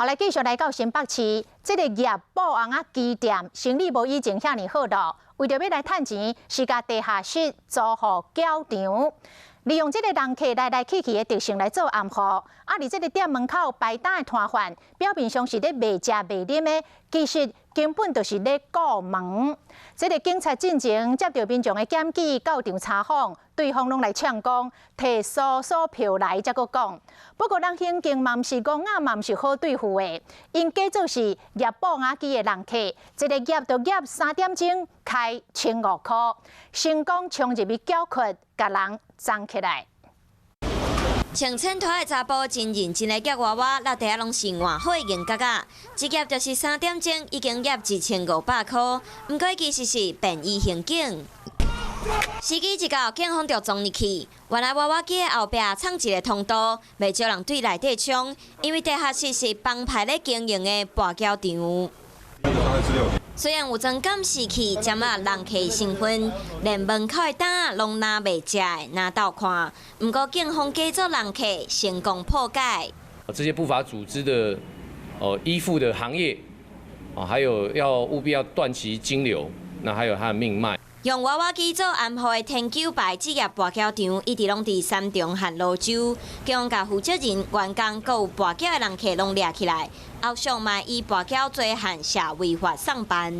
好，來繼續來到新北市，這个業布尪仔機店生意無以前遐爾好囉，為著欲來趁錢，是共地下室租予攪場，利用這个人客來來去去的特性來做暗號。啊，佇這个店門口擺檔的攤販，表面上是咧賣食賣啉的，其實根本就是咧顧門。這个警察進前接著民眾的檢舉，到場查訪，對方攏來嗆講，提搜索票來才閣講。不過，人刑警嘛毋是戇仔，嘛毋是好對付的，𪜶假做是驗布仔機的人客，一个驗就驗3點鐘，開1500箍，成功衝入去繳缺，共人摠起來。穿千拖的查埔真認真咧夾娃娃，落地仔攏是換好的銀角仔，一夾就是3點鐘，已經夾1500箍。毋過其實是便衣刑警。時機一到，警方就衝入去。原來娃娃機的後壁藏一个通道，袂少人對內底衝，因為地下室是幫派咧經營的跋筊場。雖然有裝監視器，掌握人客身份，連門口的膽攏拿袂食的，拿鬥看。毋過警方假做人客，成功破解。這些不法組織的依附的行業，啊，還有要務必要斷其金流，那還有他的命脈。用娃娃機做暗號的天狗牌職業跋筊場，一直攏佇三重和蘆洲，警方共負責人、員工、閣有跋筊的人客攏掠起來，後續嘛以跋筊罪和涉違法送辦。